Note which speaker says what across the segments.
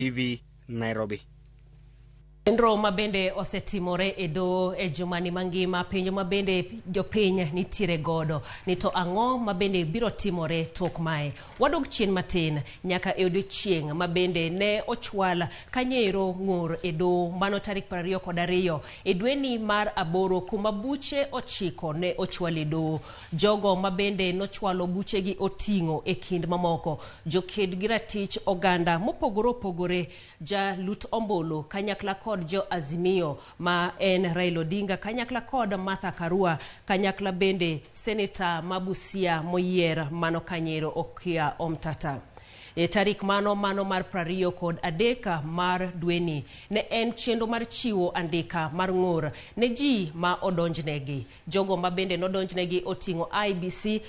Speaker 1: TV, Nairobi.
Speaker 2: Chenro ma bende osetimore e doho e jumani mangima, penjo ma bende jopiny nitiere godo ni to ang'o ma bende biro timore tok mae. Wadog chien matin nyaka e odiochieng' ma bende ne ochwal Kanyero ng'ur e doho mano tarik 22 e dweni mar aboro kuma buche 9 ne ochwal e doho. Jogo ma bende nochwalo buchegi oting'o e kind mamoko joked gi ratich oganda mopogore opogore, jalut ombulu kanyakla kod jo Azimio ma en Raila Odinga kanyakla kod Martha Karua kanyakla bende seneta ma Busia moyier mano Kanyero Okiya Omtata. E tarik mano mar 23 mar dweni ne en chenro mar chiwo andika mar ng'ur ne ji ma odonjnegi. Jogo ma bende nodonjnegi oting'o IBC,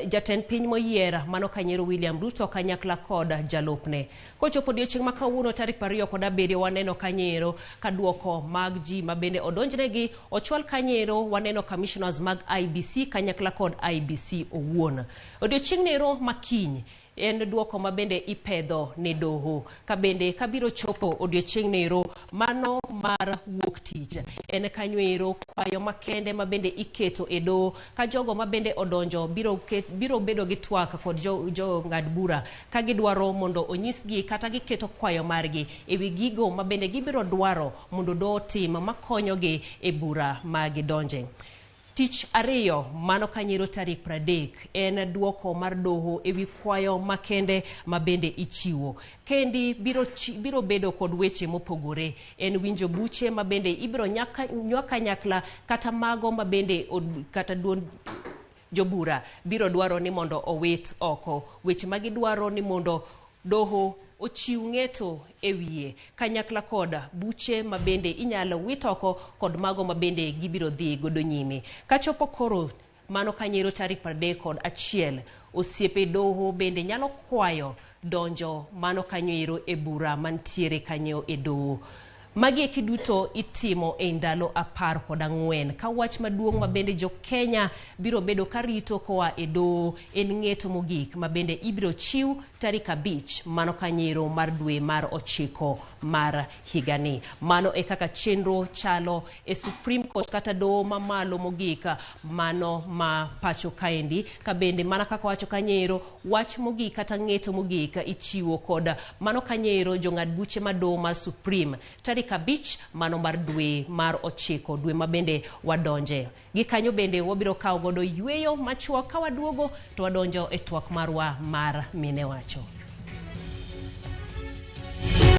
Speaker 2: jatend piny moyier mano Kanyero William Ruto kanyakla kod jalupne. Kochopo odiochieng' ma kawuono tarik 27 waneno Kanyero ka duoko mag ji ma bende odonjnegi ochwal Kanyero, waneno commissioners mag IBC kanyakla kod IBC owuon. Odiochieng' nero makiny en duoko ma bende ipedho ne doho. Ka bende kabiro chopo odiochieng' nero mano mar wuok tich en kanyo ero kwayo makende ma bende iketo e doho ka jogo ma bende odonjo biro bedo gi twak kod jo ng'ad bura ka gidwaro mondo onyisgi kata giketo kwayo margi e wi gigo ma bende gibiro dwaro mondo doho otim makonyogi e bura ma gidonje. Tich ariyo mano Kanyero tarik 30 en duoko mar doho e wi kwayo makende ma bende ichiwo. Kendi biro bedo kod weche mopogore, en winjo buche ma bende ibiro nywa kanyakla kata mago ma bende kata duond jobura biro dwaro ni mondo owit oko. Weche ma gidwaro ni mondo doho ochiw ng'eto e wiye kanyakla kod buche ma bende inyalo wit oko kod mago ma bende gibiro dhi godo nyime. Kachopo koro mano Kanyero tarik 31, osiepe doho bende nyalo kwayo donjo mano Kanyero e bura mantiere kanyo e doho. Magi eki duto itimo e ndalo 14 ka wach maduong' ma bende jo Kenya biro bedo karito koa e doho en ng'eto mogik ma bende ibiro chiw tarik 5 mano Kanyero mar dwe mar 9 mar higani. Mano e kaka chenro chalo e Supreme Court kata doho mamalo mogik mano ma pacho kaendi, ka bende mana kaka wacho Kanyero wach mogik kata ng'eto mogik ichiwo kod mano Kanyero jong'ad buche ma doho mar Supreme tarik 5 mano mar dwe mar 9 dwe ma bende wadonje. Gi kanyo bende wabiro kawo godo yweyo machuok ka waduogo to wadonjo e twak marwa mar mine wacho.